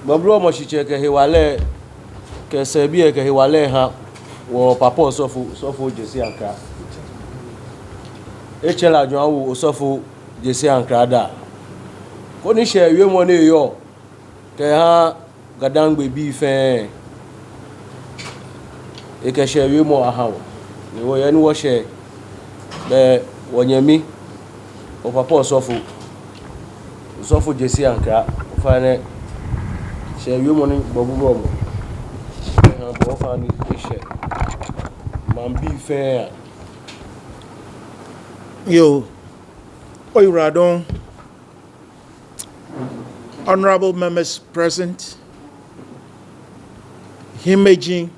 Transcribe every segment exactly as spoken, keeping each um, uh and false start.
Gbɔbu Wulɔmɔ shitsɛ kɛ hewalɛ, kɛ sɛɛbii kɛ hewalɛ ha wɔ papa osɔfo, osɔfo Gyesi Ankrah. Etsɛ lɛ ajɔɔ awo osɔfo Gyesi Ankrah daa. Koni shɛɛ wiemɔ ni eyɔɔ kɛha Ga-Dangme bii fɛɛ, ekɛ shɛɛ wiemɔ aha wɔ. Ni wɔyɛ ni wɔshɛ, bɛ wɔnyɛmi, wɔ papa osɔfo, osɔfo Gyesi Ankrah, ofainɛ, shɛɛ wiemɔ ni Gbɔbu Wulɔmɔ aha bo, ofainɛ eshɛ maŋbii fɛɛ a. Yoo, oyiwaladɔŋŋ. Honorable members present, hiimeji,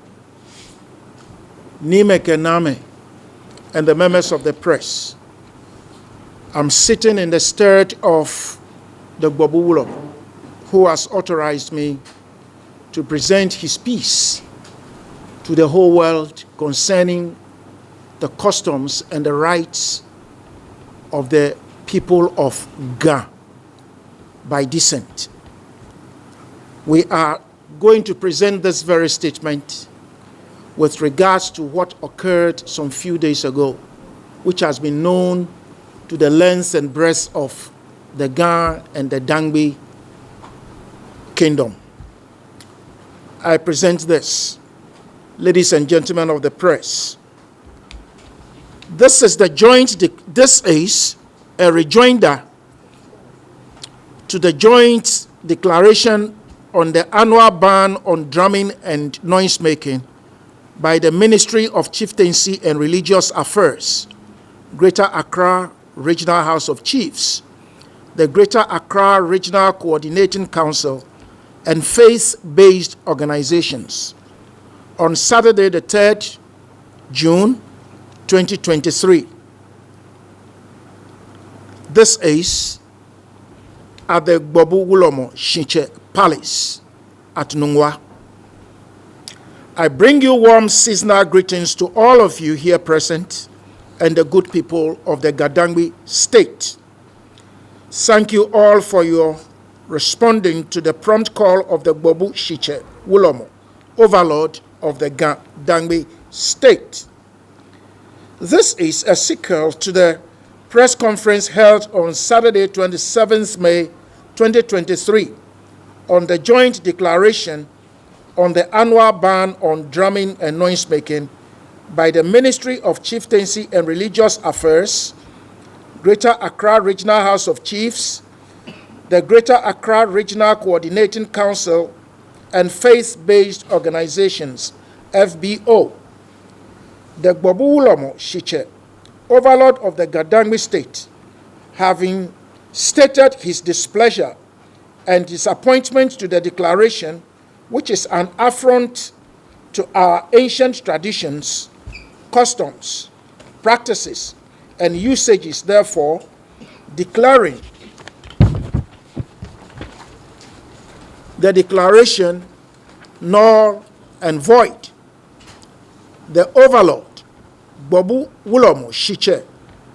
niimɛi kɛ naamɛi, and the members of the press. I'm sitting in the stead of the Gbɔbu Wulɔmɔ, who has authorized me to present his piece to the whole world concerning the customs and the rights of the people of Ga by descent. We are going to present this very statement with regards to what occurred some few days ago, which has been known to the length and breadth of the Ga and the Dangme kingdom. I present this, ladies and gentlemen of the press. This is the joint de-, this is a rejoinder to the joint declaration on the annual ban on drumming and noise making by the Ministry of Chieftaincy and Religious Affairs, Greater Accra Regional House of Chiefs, the Greater Accra Regional Coordinating Council, and faith-based organizations on Saturday, the third June twenty twenty-three. This is at the Gbɔbu Wulɔmɔ Shitsɛ Palace at Nungua. I bring you warm seasonal greetings to all of you here present and the good people of the Ga-Dangme State. Thank you all for your responding to the prompt call of the Gbɔbu Shitsɛ Wulɔmɔ, Overlord of the Ga-Dangme State. This is a sequel to the press conference held on Saturday, twenty-seventh May twenty twenty-three, on the joint declaration on the annual ban on drumming and noise making by the Ministry of Chieftaincy and Religious Affairs, Greater Accra Regional House of Chiefs, the Greater Accra Regional Coordinating Council, and faith-based organizations, F B O. The Gbɔbu Wulɔmɔ Shitsɛ, Overlord of the Ga-Dangme State, having stated his displeasure and disappointment to the declaration, which is an affront to our ancient traditions, customs, practices, and usages, therefore declaring the declaration null and void. The Overlord, Gbɔbu Wulɔmɔ Shitsɛ,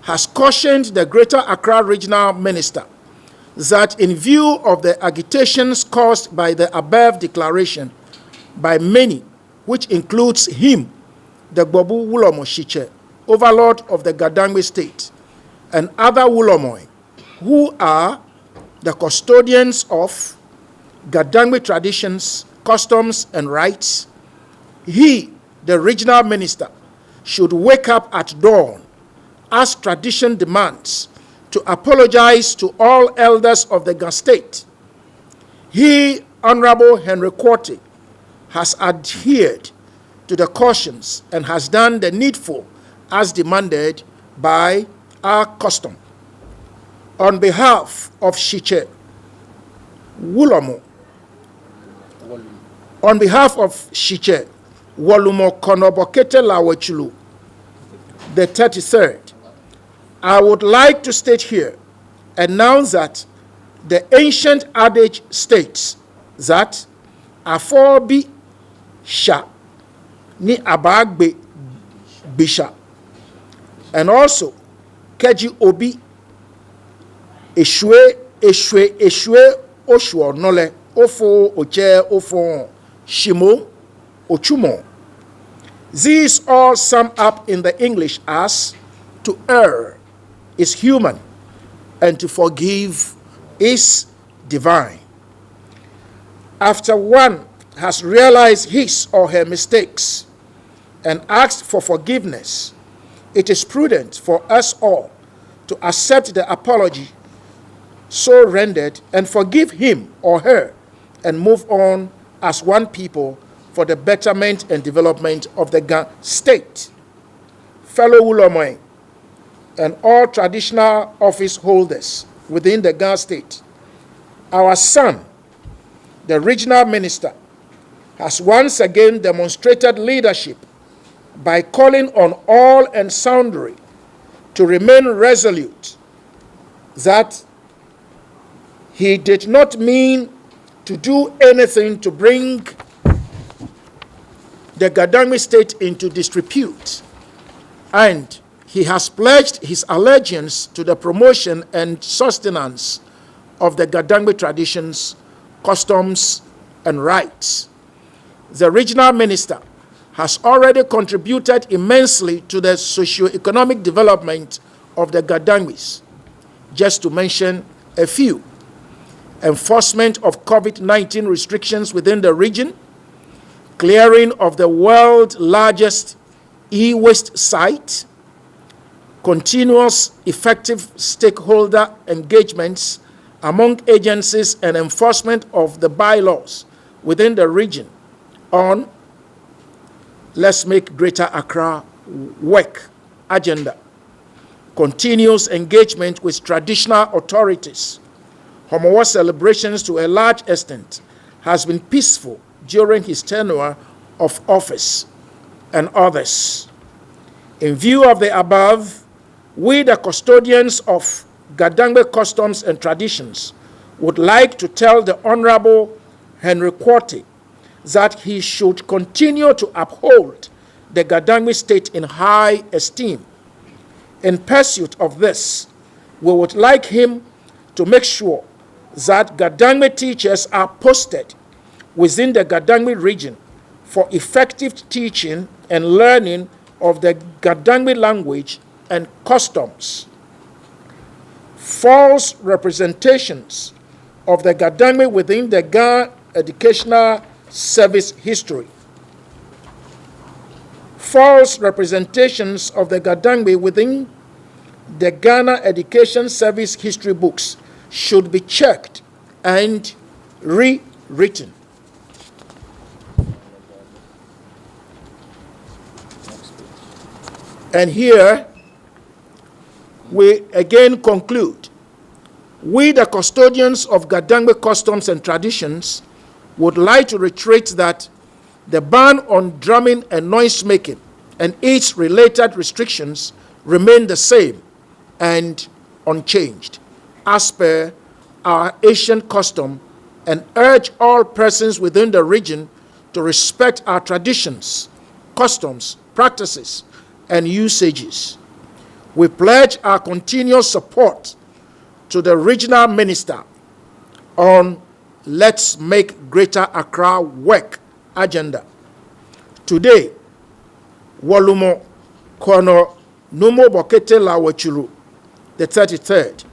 has cautioned the Greater Accra Regional Minister that in view of the agitations caused by the above declaration by many, which includes him, the Gbɔbu Wulɔmɔ Shitsɛ, Overlord of the Ga-Dangme State, and other Wulɔmɔi who are the custodians of Ga-Dangme traditions, customs, and rights, he, the regional minister, should wake up at dawn, as tradition demands, to apologize to all elders of the Ga State. He, Honorable Henry Quartey, has adhered to the cautions and has done the needful as demanded by our custom. On behalf of Shitsɛ Wulɔmɔ, on behalf of Shitsɛ Wolumɔ Kɔnɔbɔ Kete Lawɛ Tsuru the thirty-third, I would like to state here, announce that the ancient adage states that afɔɔ bi sha ni abaagbe gbisha, and also kɛji obi eshwie, eshwie, eshwie oshwie nɔ lɛ, Ofo, Otsɛ, Ofɔɔ, Shimo, Otsumɔ. These all sum up in the English as, "To err is human, and to forgive is divine." After one has realized his or her mistakes and asked for forgiveness, it is prudent for us all to accept the apology so rendered and forgive him or her and move on as one people for the betterment and development of the Ga State. Fellow wulɔmɛi and all traditional office holders within the Ga State, our son, the regional minister, has once again demonstrated leadership by calling on all and sundry to remain resolute that he did not mean to do anything to bring the Gadangme State into disrepute, and he has pledged his allegiance to the promotion and sustenance of the Gadangme traditions, customs, and rites. The regional minister has already contributed immensely to the socio-economic development of the Gadangmes, just to mention a few: enforcement of COVID nineteen restrictions within the region, clearing of the world's largest e-waste site, continuous effective stakeholder engagements among agencies, and enforcement of the bylaws within the region on Let's Make Greater Accra Work agenda. Continuous engagement with traditional authorities. Hɔmɔwɔ celebrations to a large extent has been peaceful during his tenure of office, and others. In view of the above, we, the custodians of Gadangme customs and traditions, would like to tell the Honorable Henry Quartey that he should continue to uphold the Gadangme State in high esteem. In pursuit of this, we would like him to make sure that Gadangme teachers are posted within the Gadangme region for effective teaching and learning of the Gadangme language and customs. False representations of the Gadangme within the Ga Educational Service history. False representations of the Gadangme within the Ghana Education Service history books should be checked and rewritten. And here we again conclude, we, the custodians of Gadangme customs and traditions, would like to reiterate that the ban on drumming and noise making and its related restrictions remain the same and unchanged, as per our ancient custom, and urge all persons within the region to respect our traditions, customs, practices, and usages. We pledge our continuous support to the regional minister on Let's Make Greater Accra Work agenda. Today, Wolumɔ Colonel Numo Bokete Lawetshuru the thirty-third,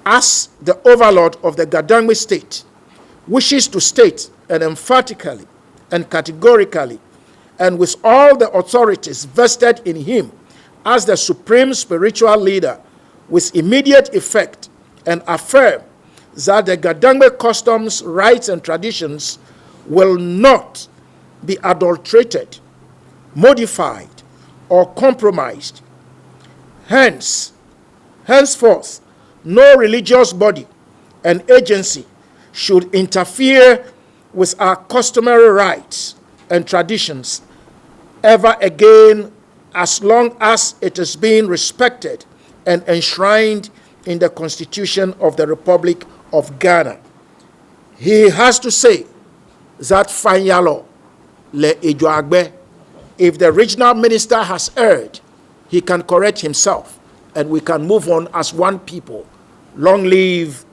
as the overlord of the Gadangme State, wishes to state and emphatically and categorically and with all the authorities vested in him as the supreme spiritual leader with immediate effect and affirm that the Gadangme customs, rites, and traditions will not be adulterated, modified, or compromised. Hence, henceforth, no religious body and agency should interfere with our customary rites and traditions ever again, as long as it is being respected and enshrined in the Constitution of the Republic of Ghana. He has to say that fanyalɔ lɛ ejwaa gbɛ. If the regional minister has erred, he can correct himself and we can move on as one people. Long live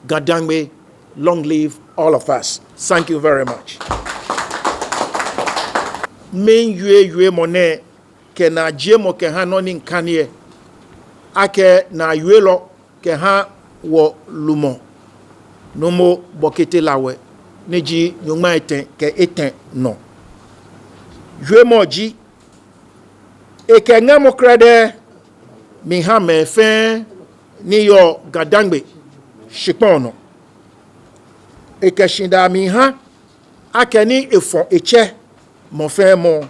Gadangme, long live all of us. Thank you very much. Miiwie wiemɔ nɛɛ kɛ naajiemɔ kɛha nɔ ni mikane lɛ, akɛ naawielɔ kɛha wɔlumɔ Numo Bɔkete Lawɛ, ni ji nyɔŋmai etɛ kɛ etɛ nɔ. Wiemɔ ji, ekɛ ŋamɔ krɛdɛɛ miiha mɛi fɛɛ ni yɔɔ Ga-Dangme shikpɔŋ nɔ. Ekɛ shidaa miiha akɛni efɔ etsɛ mɔ fɛɛ mɔ,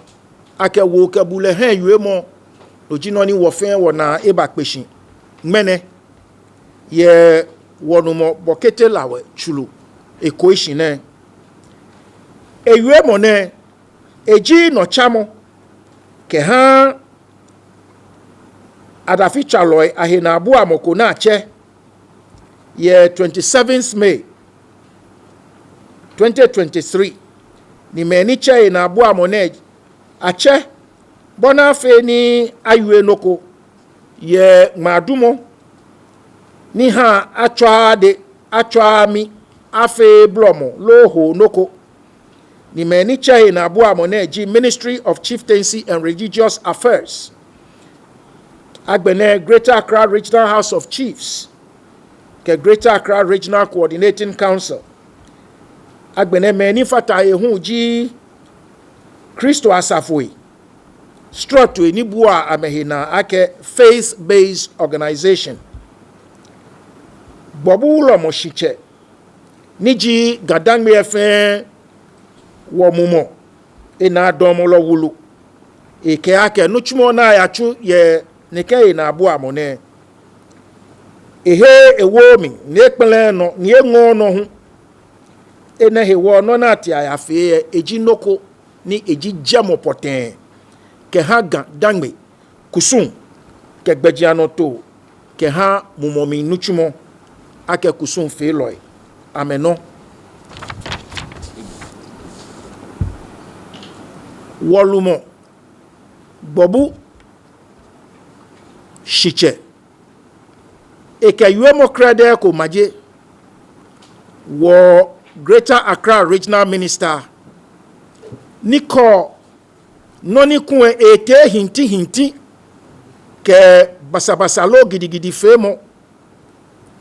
akɛ woo kɛ bulɛ hiɛ wiemɔ, no ji nɔ ni wɔ fɛɛ wɔnaa ebakpe shi ŋmɛnɛ yɛ wɔNumo Bɔkete Lawɛ tsuru ekoishi nɛɛ. Ewiemɔ nɛɛ, eji nɔtsamɔ kɛha adafitswalɔi ahenaabuamɔ ko ni atsɛ yɛ twenty-seventh May twenty twenty-three. Ni mɛi ni tsɛ henaabuamɔ nɛɛ atsɛ bɔ ni afee ni awie nɔ ko yɛ ŋmaadumɔ ni haa atswaaa dɛŋ, atswaaa mi, afeee blɔmɔ loo hoo nɔ ko. Ni mɛi ni tsɛ henaabuamɔ nɛɛ ji Ministry of Chieftaincy and Religious Affairs, agbɛnɛ Greater Accra Regional House of Chiefs, kɛ Greater Accra Regional Coordinating Council. Agbɛnɛ mɛi ni fata he hu ji Kristo asafoi srɔtoi ni buaa amɛhe naa akɛ faith-based organization. Gbɔbu wulɔmɔ shitsɛ ni ji Ga-Dangme lɛ fɛɛ wɔmumɔ enaadamɔlɔ wulu, ekɛɛ akɛ nitsumɔ ni ayatsu yɛ nɛkɛ henaabuamɔ nɛɛ, eheee ewooo mli, ni ekpɛlɛɛɛ nɔ, ni eŋɔɔɔ nɔ hu. Enɛ hewɔ nɔ ni atee ayafee lɛ, eji nɔ ko ni eji jɛmɔ pɔtɛɛ kɛha Ga-Dangme kusum kɛ gbɛjianɔtoo kɛha mumɔ mli nitsumɔ akɛ kusumfeelɔi amɛnɔ. Wɔlumɔ Gbɔbu shitsɛ, ekɛ wiemɔ krɛdɛɛ ko maje wɔ Greater Accra Regional Minister ni kɔɔ nɔ ni kulɛ etee hintihinti kɛ basabasa loo gidigidifeemɔ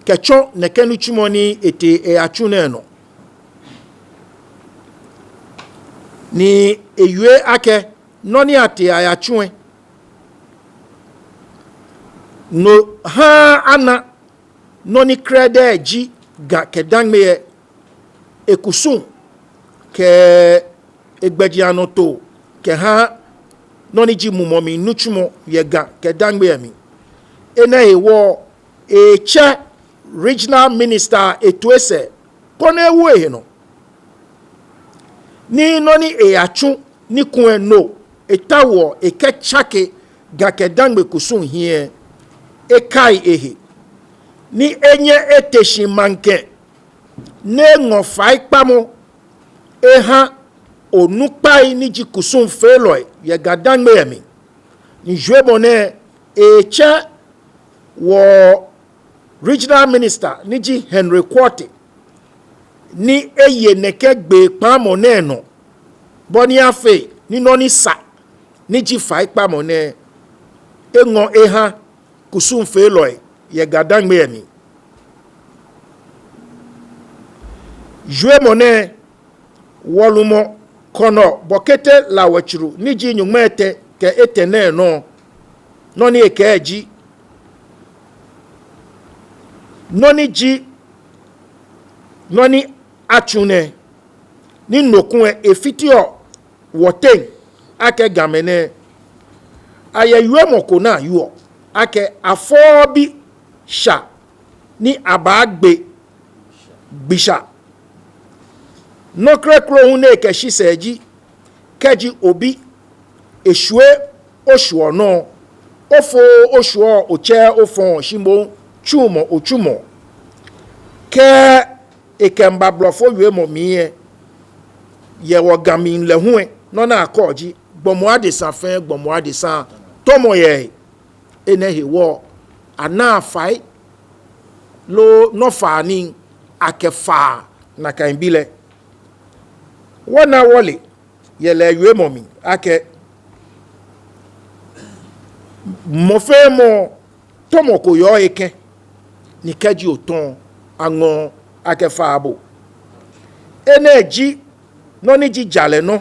kɛtsɔ nɛkɛ nitsumɔ ni etee eyatsu nɛɛ nɔ. Ni ewie akɛ nɔ ni atee ayatsu lɛ, no haaa ana nɔ ni krɛdɛɛ ji Ga kɛ Dangme lɛ, ekusum kɛ egbɛjianɔtoo kɛha nɔ ni ji mumɔ mli nitsumɔ yɛ Ga kɛ Dangme lɛ mli. Enɛ hewɔ etsɛ regional minister eto esɛɛ koni ewo ehe nɔ. Ni nɔ ni eyatsu ni kulɛ no etaoɔ ekɛtsake Ga kɛ Dangme kusum hiɛ lɛ, ekai ehe ni enyɛ ete shi maŋkɛ ni eŋɔ faikpamɔ eha onukpai ni ji kusumfeelɔi yɛ Ga Dangme lɛ mli. Ni wiemɔ nɛɛ etsɛ wɔ regional minister ni ji Henry Quartey ni eye nɛkɛ gbee kpaamɔ nɛɛ nɔ bɔ ni afee ni nɔ ni sa ni ji faikpamɔ nɛɛ eŋɔ eha kusumfeelɔi yɛ Ga Dangme lɛ mli. Wiemɔ nɛɛ, wɔlumɔ Kɔnɔ Bɔkete Lawɛ tsuru ni ji nyɔŋmai etɛ kɛ etɛ nɛɛ nɔ, nɔ ni ekɛɛ ji nɔ ni ji nɔ ni atsu nɛɛ, ni no kulɛ efiteɔ wɔteŋ akɛ Gamɛi nɛɛ, ayɛ wiemɔ ko ni ayɔɔ akɛ afɔɔɔ bi sha ni abaagbe gbi sha. Nɔ kroko hu ni ekɛ shi sɛɛ ji, kɛji obi eshwie oshwuɔ nɔ, ofooo oshwuɔ, otsɛɛɛ ofɔɔ, shi moŋ tsumɔ otsumɔ. Kɛ ekɛmiiba blɔfo wiemɔ mli lɛ, yɛ wɔ Ga mli lɛ hu lɛ, nɔ ni akɛɔ ji gbɔmɔ adesa fɛɛ gbɔmɔ adesa tɔmɔ yɛ. Enɛ hewɔ anaa fai loo nɔ faa ni akɛfaa nakai bi lɛ, wɔna wɔle yɛ lɛ wiemɔ mli akɛ mɔ fɛɛ mɔ tɔmɔ ko yɔɔ ekɛɛ ni kɛji otɔ aŋɔɔ akɛfaa bo. Enɛ ji nɔ ni ji jalɛ nɔ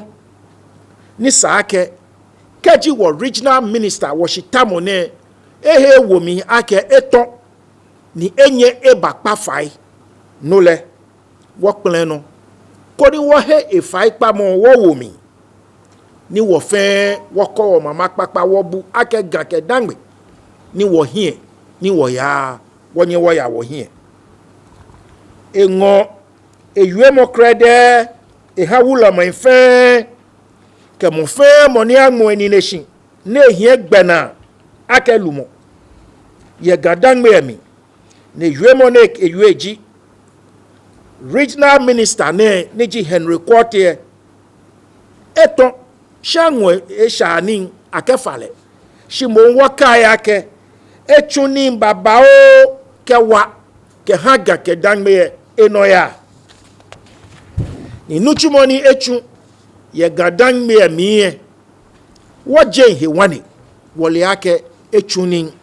ni sa akɛ kɛji wɔ regional minister wɔshitamɔ nɛɛ ehe ewo mli akɛ etɔ ni enyɛ ebakpa fai, no lɛ wɔkpɛlɛ nɔ koni wɔhe efaikpamɔ wɔwo mli, ni wɔ fɛɛ wɔkɔ wɔ mama kpakpa wɔbu akɛ Ga kɛ Dangme ni wɔhiɛ ni wɔyaa, wɔnyɛ wɔya wɔhiɛ. Eŋɔ ewiemɔ krɛdɛɛ eha wulɔmɛi fɛɛ kɛ mɔ fɛɛ mɔ ni aŋmɔ enine shi ni ehiɛ gbɛnaa akɛ lumɔ yɛ Ga Dangme lɛ mli. Ni wiemɔ ni ewie ji regional minister nɛɛ ni ji Henry Quartey lɛ, etɔ shi aŋɔ eshaa nii akɛfa lɛ. Shi moŋ wɔkai akɛ etsu nii babaoo kɛwa kɛha Ga kɛ Dangme lɛ enɔyaa. Ni nitsumɔ ni etsu yɛ Ga Dangme lɛ mli lɛ, wɔjeŋ he ŋwane wɔle akɛ etsu nii.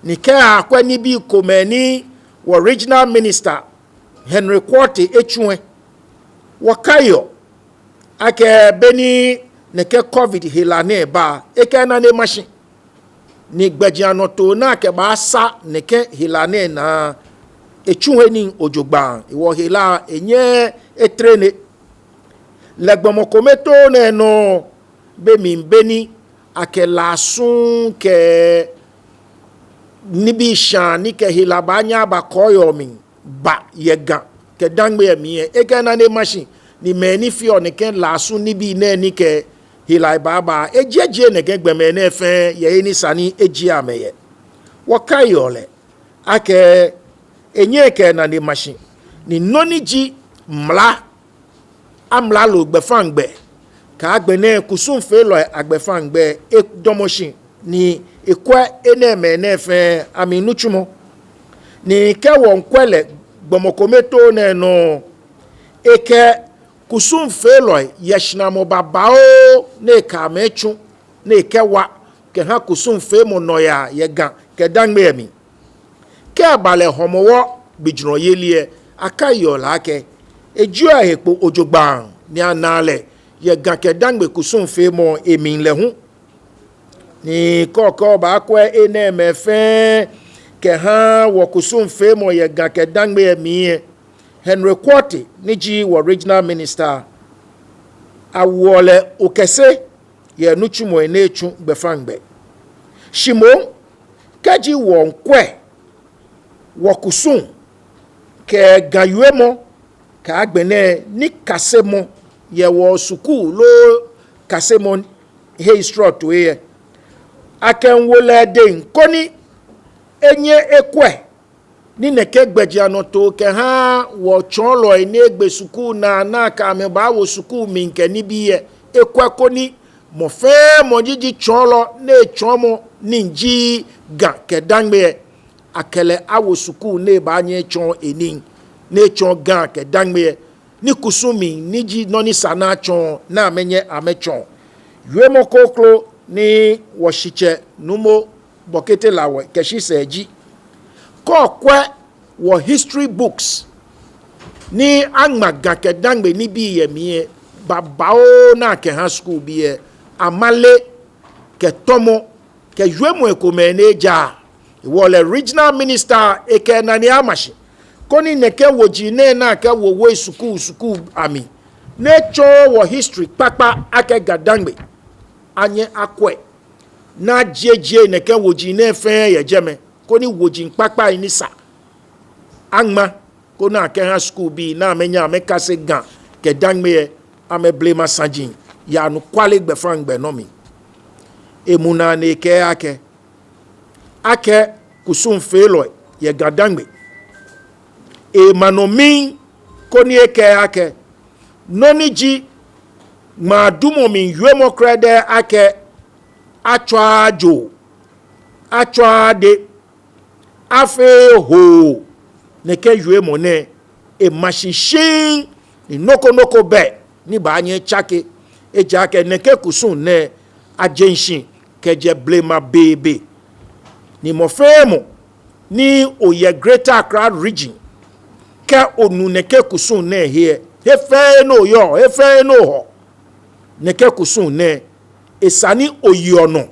Ni kɛ akwɛ nibii komɛi ni wɔ regional minister Henry Quartey etsu lɛ, wɔkaiɔ akɛ beni nɛkɛ covid hela nɛɛ ba, ekɛ enane ma shi. Ni gbɛjianɔtoo ni akɛbaasa nɛkɛ hela nɛɛ naa, etsu he nii jogbaŋŋ, hewɔ hela lɛ enyɛɛɛ etrene. Lɛ gbɔmɔ kome too nɛɛ nɔ be mli beni akɛ laasu kɛ nibii shaa ni kɛ hela baanyɛ aba kɔɔyɔɔ mli ba yɛ Ga kɛ Dangme lɛ mli lɛ, ekɛ enane ma shi, ni mɛi ni feɔ nɛkɛ laasu nibii nɛɛ ni kɛ helai baaba, ejiejie nɛkɛ gbɔmɛi nɛɛ fɛɛ yɛ he ni sa ni ejie amɛ yɛ. Wɔkaiɔ lɛ akɛ enyɛɛɛ ekɛ enane ma shi, ni nɔ ni ji mla, amralo gbɛfaŋ gbɛ, kɛ agbɛnɛ kusumfeelɔi agbɛfaŋ gbɛ edamɔ shi ni ekwɛ enɛɛmɛi nɛɛ fɛɛ amli nitsumɔ. Ni kɛ wɔŋkwɛ lɛ gbɔmɔ kome too nɛɛ nɔ, ekɛ kusumfeelɔi yɛ shinamɔ babaoo ni ekɛ amɛ etsu ni ekɛwa kɛha kusumfeemɔ nɔyaa yɛ Ga kɛ Dangme lɛ mli. Kɛ aba lɛ Hɔmɔwɔ gbijurɔyeli lɛ, akaiɔ lɛ akɛ ejieɔ ehe kpo jogbaŋŋ ni ana lɛ yɛ Ga kɛ Dangme kusumfeemɔ lɛ mli lɛ hu. Ni kɛ okɛ obaakwɛ enɛɛmɛi fɛɛ kɛha wɔ kusumfeemɔ yɛ Ga kɛ Dangme lɛ mli lɛ, Henry Quartey ni ji wɔ regional minister, awoɔ lɛ okɛse yɛ nitsumɔi ni etsu gbɛfaŋ gbɛ. Shi moŋ kɛji wɔŋkwɛ wɔ kusum kɛ Ga wiemɔ kɛ agbɛnɛ nikasemɔ yɛ wɔ skul loo kasemɔ hei srɔtoi lɛ, akɛŋwo lɛ dɛŋ koni enyɛ ekwɛ ni nɛkɛ gbɛjianɔtoo kɛha wɔ tsɔɔlɔi ni egbe skul naa ni akɛ amɛ baawo skul mli kɛ nibii lɛ, ekwɛ koni mɔ fɛɛ mɔ ni ji tsɔɔlɔ ni etsɔɔmɔ ni ji Ga kɛ Dangme lɛ, akɛ lɛ awo skul ni ebaanyɛ etsɔɔ enii, ni etsɔɔ Ga kɛ Dangme lɛ ni kusum mli ni ji nɔ ni sa ni atsɔɔ ni amɛnyɛ amɛtsɔɔ. Wiemɔ kroko ni wɔshitsɛ Nuumo Bɔkete Lawɛ kɛshi sɛɛ ji, kɛ okwɛ wɔ history books ni aŋma Ga kɛ Dangme nibii yɛ mli lɛ, babaoo ni akɛha skulbii lɛ, amale kɛ tɔmɔ kɛ wiemɔi komɛi ni ejaaa. Hewɔ lɛ regional minister ekɛ enane ama shi koni nɛkɛ woji nɛɛ ni akɛwo woi skul skul amli, ni etsɔɔ wɔ history kpakpa akɛ Ga Dangme, anyɛ akwɛ ni ajiejie nɛkɛ woji nɛɛ fɛɛ yɛ jɛmɛ, koni woji kpakpai ni sa aŋma koni akɛha skulbii ni amɛnyɛ amɛkase Ga kɛ Dangme lɛ amɛblema saji yɛ anɔkwale gbɛfaŋ gbɛ nɔ mli. Emu naa ni ekɛɛ akɛ, akɛ kusumfeelɔi yɛ Ga Dangme, ema nɔ mli koni ekɛɛ akɛ, nɔ ni ji ŋmaadumɔ mli wiemɔ krɛdɛɛ akɛ atswaa joo, atswaa dɛ, afee hoo, nɛkɛ wiemɔ nɛɛ ema shi shiŋŋ, ni nɔ ko nɔ ko bɛ ni baanyɛ atsake. Ejaakɛ nɛkɛ kusum nɛɛ, aje shishi kɛjɛ blema beebe. Ni mɔ fɛɛ mɔ ni oyɛ Greater Accra Region, kɛ onu nɛkɛ kusum nɛɛ he, he fɛɛ he ni oyɔɔ, he fɛɛ he ni ohɔɔ, nɛkɛ kusum nɛɛ, esa ni oye onɔ.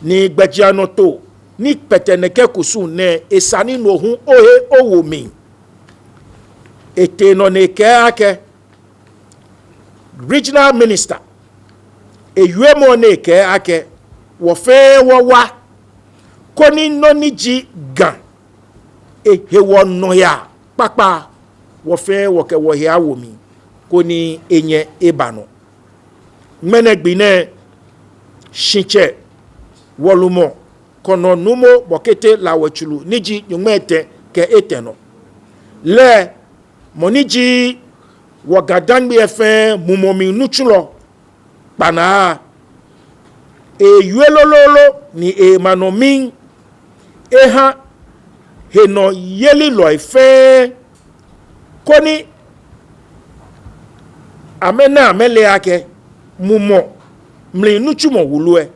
Ni gbɛjianɔtoo ni kpɛtɛ nɛkɛ kusum nɛɛ, esa ni no hu ohe owo mli. Etee nɔ ni ekɛɛ akɛ, Regional Minister, ewiemɔ ni ekɛɛ akɛ, wɔ fɛɛ wɔwa, koni nɔ ni ji Ga ehewɔ nɔyaa kpakpa, wɔ fɛɛ wɔkɛ wɔhe awo mli, koni enyɛ eba nɔ. Ŋmɛnɛ gbi nɛɛ, Shitsɛ, wɔlumɔ Kɔnɔ Nuumo Bɔkete Lawɛ Tsuru, ni ji nyɔŋmai etɛ kɛ etɛ nɔ. Lɛ, mɔ ni ji wɔ Ga-Dangme fɛɛ mumɔ mli nitsulɔ kpanaa, ewie lolololo ni ema nɔ mli eha henɔyelilɔi fɛɛ, koni amɛna amɛle akɛ mumɔ mli nitsumɔ wulu lɛ,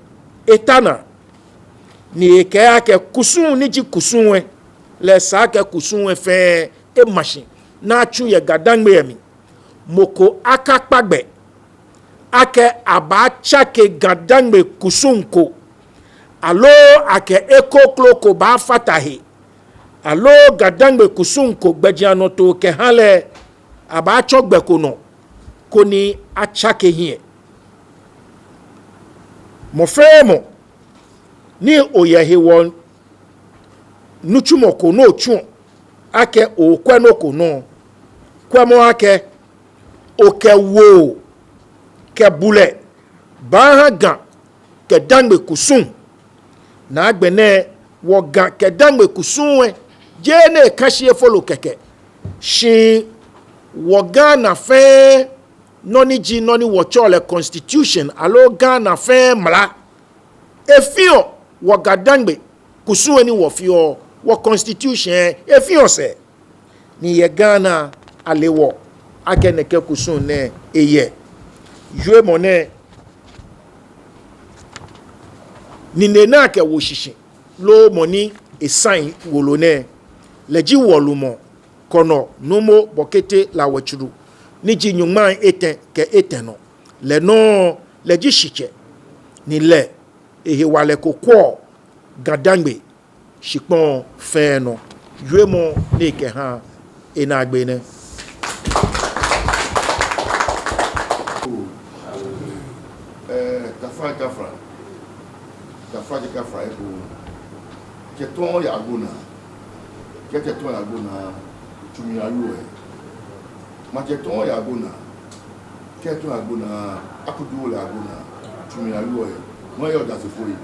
eta naa. Ni ekɛɛ akɛ kusum ni ji kusum lɛ, lɛ esa akɛ kusum lɛ fɛɛ ema shi ni atsu yɛ Ga-Dangme lɛ mli. Mɔ ko akakpa gbɛ akɛ abaatsake Ga-Dangme kusum ko, aloo akɛ ekroko ko baafata he, aloo Ga-Dangme kusum ko gbɛjianɔtoo kɛha lɛ, abaatsɔ gbɛ ko nɔ, koni atsake hiɛ. Mɔ fɛɛ mɔ ni oyɛ hewɔ nitsumɔ ko ni otsuɔ akɛ okwɛ nɔ ko nɔ, kwɛmɔ akɛ okɛ woo kɛ bulɛ baaha Ga kɛ Dangme kusum. Ni agbɛnɛ wɔ Ga kɛ Dangme kusum lɛ, jeee ni eka shi efolo kɛkɛ, shi wɔ Ghana fɛɛ, nɔ ni ji nɔ ni wɔtsɛɔ lɛ constitution, aloo Ghana fɛɛ mla, efeɔ wɔ Ga-Dangme kusum lɛ ni wɔfeɔ, wɔ constitution lɛ efeɔ sɛɛ. Ni yɛ Ghana ale wɔ akɛ nɛkɛ kusum nɛɛ eyɛ. Wiemɔ nɛɛ, nine ni akɛwo shishi, loo mɔ ni e-sign wolo nɛɛ, lɛ ji wɔlumɔ Kɔnɔ Nuumo Bɔkete Lawɛ Tsuru, ni ji nyɔŋmai etɛ kɛ etɛ nɔ. Lɛ nɔŋŋ lɛ ji Shitsɛ, ni lɛ ehewalɛ ko kwɛɔ Ga-Dangme shikpɔŋ fɛɛ nɔ. Wiemɔ ni ekɛha enaagbee nɛ. Ɛɛ, taflatsɛ, taflatsɛ, taflatsɛ eko. Tsɛ tɔɔ yɛ agbo naa. Kɛ tsɛ tɔɔ yɛ agbo naa, tsu mli awieɔ yɛ. Maŋtsɛ tɔɔ yɛ agbo naa. Kɛ etɔɔ yɛ agbo naa, akutso lɛ agbo naa, tsu mli awieɔ yɛ. Mɔ yɛ odasefoi.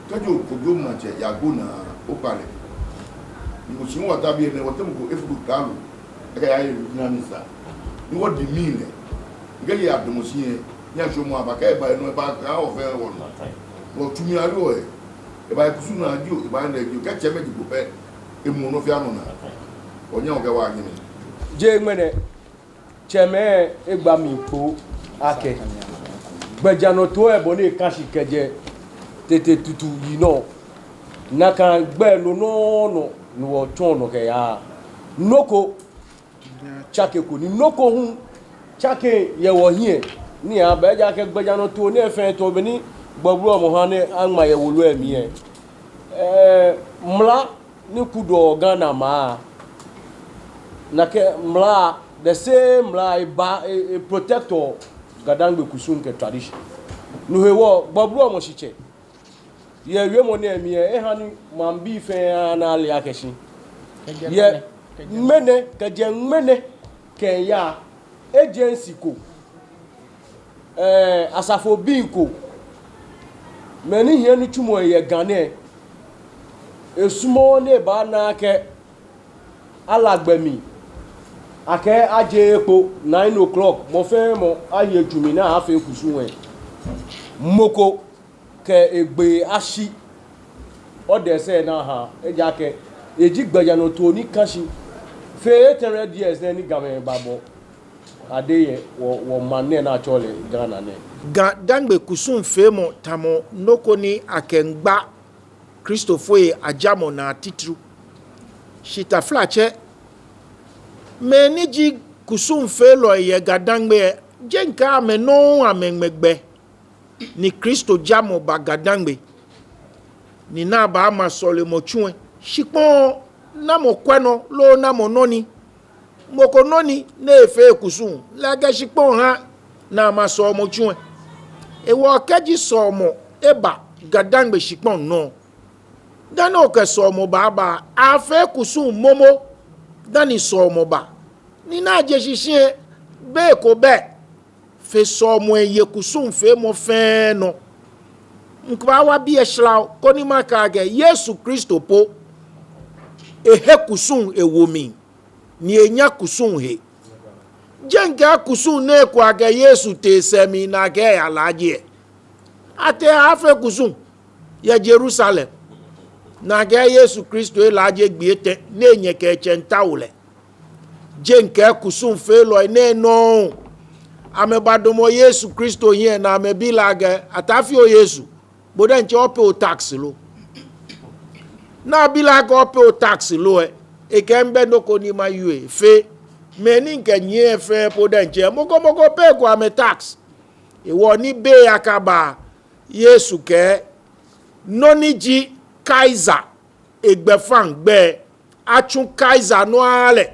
Kɛji okojo maŋtsɛ yɛ agbo naa, okpa lɛ. Ni oshi wɔ tabiɛ nɛɛ, wɔteŋ mɔ ko efutu kaalu, ekɛya ye regional minister. Ni wɔdi mli lɛ. Ni kɛji adamɔ shi yɛ, ni ashɔmɔ aba, kɛ eba yɛ nɔ, eba kaa wɔ fɛɛ wɔnɔ. Wɔ tsu mli awieɔ yɛ. Eba yɛ kusum naa jio, eba yɛ nɛɛ jio, kɛ tsɛmɛi ji bo pɛ, emɔ nɔ fɛɛ nɔ naa. Onyɛ okɛ wɔ anyɛmɛi. Jeee ŋmɛnɛ, tsɛmɛi egba mli kpo akɛ gbɛjianɔtoo lɛ bɔ ni eka shi kɛjɛ tete tutu yi nɔ, nakai gbɛ lɛ nɔ nɔ ni wɔtsɔ nɔ kɛya. Nɔ ko tsakeko ni nɔ ko hu tsake yɛ wɔhiɛ ni aba, ejaakɛ gbɛjianɔtoo nɛɛ fɛɛ tɔ be ni gbɔbulɔmɔ ha ni aŋma yɛ wolo lɛ mli lɛ, ɛɛ, mla ni kudɔɔ Ghana maŋ, nakai mla, the same mla eba, e, e-protect-ɔ Ga-Dangme kusum kɛ tradition. No hewɔ gbɔbulɔmɔ Shitsɛ, yɛ wiemɔ nɛɛ mli lɛ, eha ni maŋbii fɛɛ ana ale akɛ shi yɛ ŋmɛnɛ, kɛjɛ ŋmɛnɛ kɛya, agency ko, ɛɛ, asafobii ko, mɛi ni hiɛ nitsumɔ yɛ Ga nɛɛ, esumɔɔɔ ni ebaana akɛ ala gbɛ mli akɛ aje kpo nine o'clock, mɔ fɛɛ mɔ aye tsu mli ni afee kusum lɛ. Mɔ ko kɛ egbee ashi, ɔdɛsɛ naa ha, ejaakɛ eji gbɛjianɔtoo ni ka shi Fɛɛ eight hundred years nɛɛ ni Gamɛi babɔ ade yɛ wɔ, wɔmaŋ nɛɛ ni atsɛɔ lɛ Ghana nɛɛ. GaDangme kusumfeemɔ tamɔ nɔ ko ni akɛŋgba Kristofoi ajamɔ naa titri. Shi taflatsɛ, mɛi ni ji kusumfeelɔi yɛ GaDangme lɛ, jeee ŋkɛ amɛ nɔŋŋ amɛŋmɛ gbɛ ni Kristo jamɔ ba GaDangme, ni ni abaama sɔlemɔtsu lɛ. Shikpɔŋ namɔ kwɛ nɔ loo namɔ nɔ ni? Mɔ ko nɔ ni ni efee kusum lɛ, akɛ shikpɔŋ ha ni ama sɔlemɔtsu lɛ. Hewɔ kɛji sɔlemɔ eba GaDangme shikpɔŋ nɔ, dani okɛ sɔlemɔ baaba, afee kusum momo dani sɔlemɔ ba. Ni ni aje shishi lɛ, be ko bɛ fe sɔlemɔ lɛ ye kusumfeemɔ fɛɛ nɔ. Ŋkɛbaawa biɛ sharao koni makɛɛ akɛ Yesu Kristo po, ehe kusum ewo mli, ni enya kusum he. Jeee ŋkɛɛ kusum ni eko akɛ Yesu tee sɛɛ mli ni akɛɛ eyalaaje lɛ. Atee afee kusum yɛ Jerusalem ni akɛɛ Yesu Kristo elaaje gbii etɛ ni enyɛ kɛ etsɛŋ taoɔ lɛ. Jeee ŋkɛɛ kusumfeelɔi nɛɛ nɔŋŋ amɛbadamɔ Yesu Kristo hiɛ ni amɛbi lɛ akɛ, Ataa fioo Yesu, bo diɛŋtsɛ opay-ɔ tax lo? Ni abi lɛ akɛ opay-ɔ tax lo lɛ, ekɛɛ mibɛ nɔ ko ni mawie fe. Mɛi ni ŋkɛ nyiɛ fɛɛ po diɛŋtsɛ, mɔ ko mɔ ko pay-ko amɛ tax. Hewɔ ni bei akaba, Yesu kɛɛ, nɔ ni ji Kaisare egbɛfaŋ gbɛ, atsu Kaisare nɔ aha lɛ,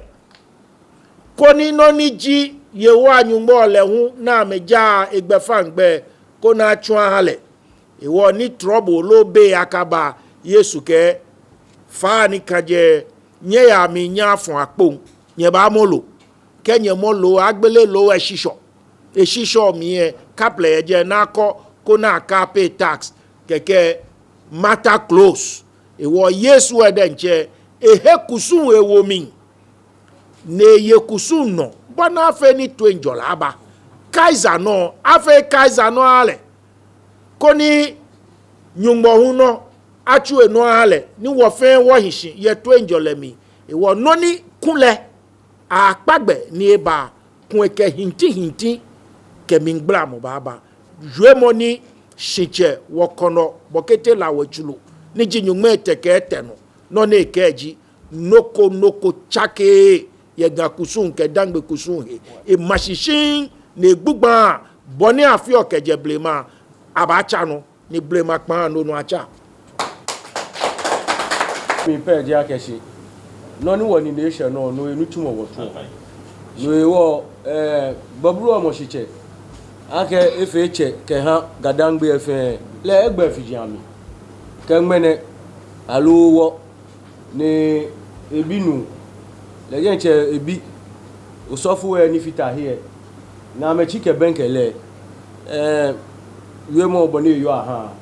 koni nɔ ni ji Yehowa Nyɔŋmɔ lɛ hu ni amɛjaa egbɛfaŋ gbɛ, koni atsu aha lɛ. Hewɔ ni trɔbɔ loo bei akaba, Yesu kɛɛ, faa ni kã jɛi, nyɛyaa mli nyɛyafɔ akpoŋ, nyɛbaamɔ loo. Kɛ nyɛmɔ loo, agbele loo lɛ shishɔ. Eshishɔ mli lɛ, kaplɛ yɛ jɛi ni akɔ, koni akɛ apay tax, kɛkɛ matter close. Hewɔ Yesu lɛ diɛŋtsɛ, ehe kusum ewo mli, ni eye kusum nɔ, bɔ ni afee ni toiŋjɔlɛ aba. Kaisare nɔ, afee Kaisare nɔ aha lɛ, koni Nyɔŋmɔ hu nɔ, atsu enɔ aha lɛ, ni wɔ fɛɛ wɔhi shi yɛ toiŋjɔlɛ mli. Hewɔ nɔ ni kulɛ akpa gbɛ ni eba, kulɛ kɛ hintihinti kɛ mligbalamɔ baaba. Wiemɔ ni shitsɛ wɔkɔnɔ Bɔkete Lawɛ Tsulɔ, ni ji nyɔŋmai etɛ kɛ etɛ nɔ, nɔ ni ekɛɛ ji, nɔ ko nɔ ko tsakeee yɛ Ga kusum kɛ Dangme kusum he. Ema shi shiŋŋ ni egbugbaa bɔ ni afeɔ kɛjɛ blema, abaatsa nɔ ni blema kpaa nɔ nɔ atsa. Mi pɛ ji akɛ shi nɔ ni wɔnine eshɛ nɔ, no enitsumɔ wɔtsuɔ. No hewɔ, eh, Bɔbru Ɔmɔ Shitsɛ, akɛ efee tsɛ kɛha Ga Dangme fɛɛ, lɛ egbɛ fiji ami kɛ ŋmɛnɛ aloo wɔ ni ebi nuu, lɛ diɛŋtsɛ ebi, osɔfo lɛ ni fata he lɛ, ni amɛtsi kɛbɛŋkɛ lɛ, eh, wiemɔ bɔ ni eyɔɔ aha,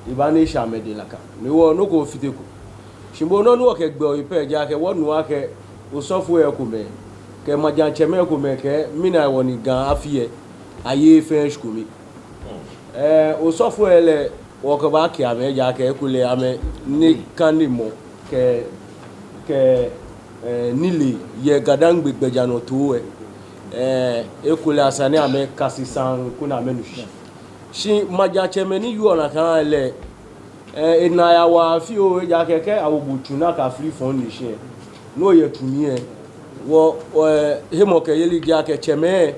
eba ni eshɛ amɛdɛŋ nakai. No hewɔ nɔ ko fiteko. Shi moŋ nɔ ni wɔkɛgbɛ oyi pɛ ji akɛ wɔnu akɛ osɔfo lɛ komɛi kɛ maŋtsɛmɛi komɛi kɛɛ mina wɔ ni Ga afi lɛ aye fɛɛ shikome. Eh, osɔfo lɛ lɛ, wɔkɛbaakɛɛ amɛ ejaakɛ ekolɛ amɛnikanemɔ kɛ, kɛ, eh, nilee yɛ Ga Dangme gbɛjianɔtoo lɛ, eh, ekolɛ esa ni amɛkase saŋŋ koni amɛnu shishi. Shi maŋtsɛmɛi ni yɔɔ nakai lɛ, eh, enaa yawa fioo ejaakɛ kɛ awo bo tsu ni akafli fɔŋ ni shi lɛ, ni oyɛ tsu mli lɛ, wɔ, eh, hemɔkɛyeli ji akɛ tsɛmɛi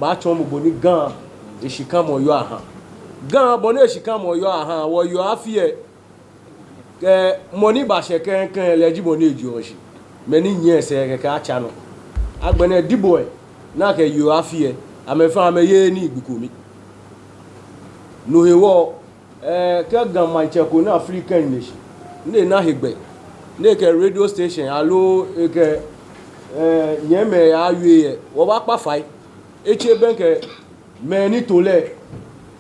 baatsɔɔ bo bɔ ni Ga eshikamɔ yɔɔ aha. Ga bɔ ni eshikamɔ yɔɔ aha, wɔyɔɔ afi lɛ, kɛ mɔ ni bashɛ klɛŋklɛŋ lɛ ji mɔ ni ejeɔ shi. Mɛi ni nyiɛ sɛɛ kɛkɛ atsa nɔ. Agbɛnɛ Dibɔi ni akɛyeɔ afi lɛ, amɛfɛɛ amɛyeee nii gbi kome. No hewɔ, eh, kɛ Ga maŋtsɛ ko ni afli kɛŋ ni shi, ni ena hegbɛ, ni ekɛ radio station aloo ekɛ, eh, nyɛmimɛi yawie lɛ, wɔbaakpa fai. Etse ebɛŋkɛ mɛi ni to lɛ,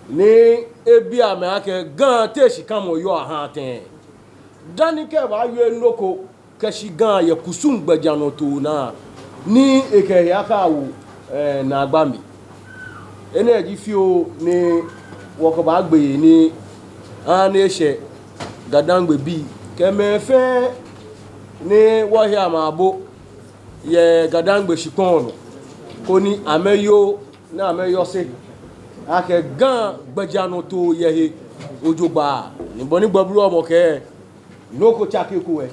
ni ebi amɛ akɛ Ga, te shikamɔ yɔɔ aha tɛŋŋ? Dani ekɛbaawie nɔ ko kɛshi Ga yɛ kusum gbɛjianɔtoo naa, ni ekɛ he akɛwo, eh, naagba mli. Enɛ ji fioo ni wɔkɛbaagbe he ni, ani eshɛ Ga Dangme bii kɛ mɛi fɛɛ ni wɔhe amɛ abo, yɛ Ga-Dangme shikpɔŋ nɔ, koni amɛyoo ni amɛyɔse akɛ Ga gbɛjianɔtoo yɛ he jogbaŋŋ. Ni bɔ ni gbɔbulɔmɔ kɛɛ, nɔ ko tsakeko lɛ,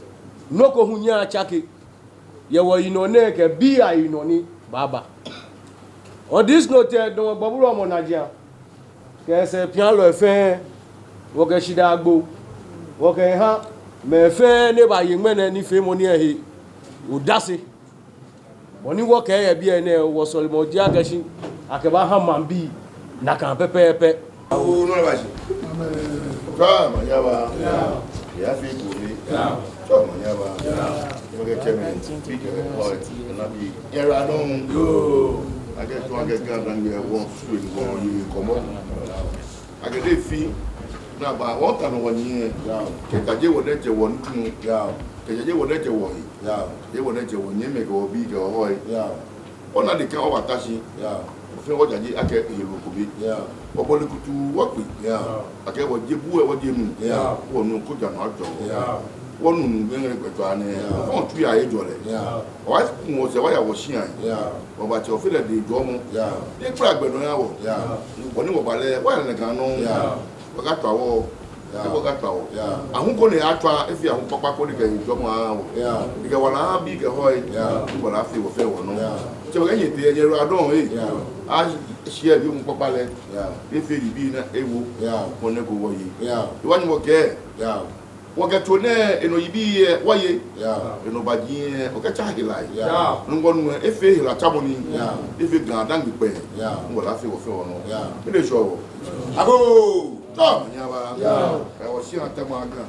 nɔ ko hu nyɛɛɛ atsake yɛ wɔyinɔ nɛɛ kɛ bii ayinɔ ni baaba. On this note, eh, dɔmɔ gbɔbulɔmɔ najiaŋ kɛ sɛɛ pialɔi fɛɛ, wɔkɛ shidaa gbo, wɔkɛha mɛi fɛɛ ni baye ŋmɛnɛ nifeemɔ nɛɛ he odase. Bɔ ni wɔkɛɛ yɛ biɛ nɛɛ, wɔsɔlemɔ ji akɛ shi akɛbaha maŋbii nakai pɛpɛɛpɛ. Awo, nɔ lɛ ba shi. Tswa, manyɛ aba. Yao. Yafee kome. Yao. Tswa, manyɛ aba. Yao. Nyɛmɛi kɛ tsɛmɛi, bii kɛ hɔi, kɛ nabii. Nyɛyiwaladɔŋŋ. Yoo. Akɛ tswa akɛ Ga-Dangme wɔ sue ni wɔye ŋkɔmɔ. Akɛ de fi, ni aba, wɔta nɔ wɔnyiɛ. Yao. Kɛkɛ jeee wɔ diɛŋtsɛ wɔnitsumɔ. Yao. Kɛkɛ jeee wɔ diɛŋtsɛ wɔhe. Yao. Jeee wɔ diɛŋtsɛ wɔnyɛmɛi kɛ wɔbii kɛ wɔhɔi. Yao. Ona de kɛ wɔbata shi. Yao. Fɛɛ wɔjaje akɛ ehe loko be. Yao. Wɔbɔle kutu wɔkpe. Yao. Akɛ wɔje bu lɛ wɔje nu. Yao. Wɔnu ko ja nɔ ajɔ. Yao. Wɔnu nu gbɛŋɛrɛ gbɛtswaa nɛɛ. Yao. Fɛɛ wɔtsu ya ejɔ lɛ. Yao. Wɔbaku wɔsɛɛ wɔya wɔshia. Yao. Wɔbatsɛ Ofe lɛ dɛŋ jɔɔmɔ. Yao. Ni ekpla gbɛ nɔ eha wɔ. Yao. Bɔ ni wɔba lɛ, wɔya lɛ nakai nɔŋŋ. Yao. Wɔkatsa wɔ. Yao. Ni wɔkatsa wɔ. Yao. Ahum ko ni atswa, efee ahum kpakpa ko ni kɛ jɔɔmɔ aha wɔ. Yao. Ni kɛ wala aha bii kɛ hɔi. Yao. Ni wala afee wɔ fɛɛ wɔnɔ. Yao. Tsɛ wɔkɛ nyɛtee, nyɛyiwaladɔŋŋ, eh. Yao. Ashi ebi ahum kpakpa lɛ. Yao. Efee yibii ni ewo. Yao. Mɔ nɛɛ ko wɔye. Yao. Ewa Nyɔŋmɔ kɛɛ. Yao. Wɔkɛ tso nɛɛ, enɔ yibii lɛ, wɔye. Yao. Enɔ baaji lɛ, wɔkɛtsa helai. Yao. Nɔ ni wɔnu lɛ, efee helatsamɔ ni. Yao. Efee Ga-Dangme kpɛɛ. Yao. Ni wala afee wɔ fɛɛ wɔnɔ. Yao. Mɛni sɔɔ wɔ? Agoo! Tswa, manyɛ aba. Yao. Kɛ wɔshia tɛ ma Ga.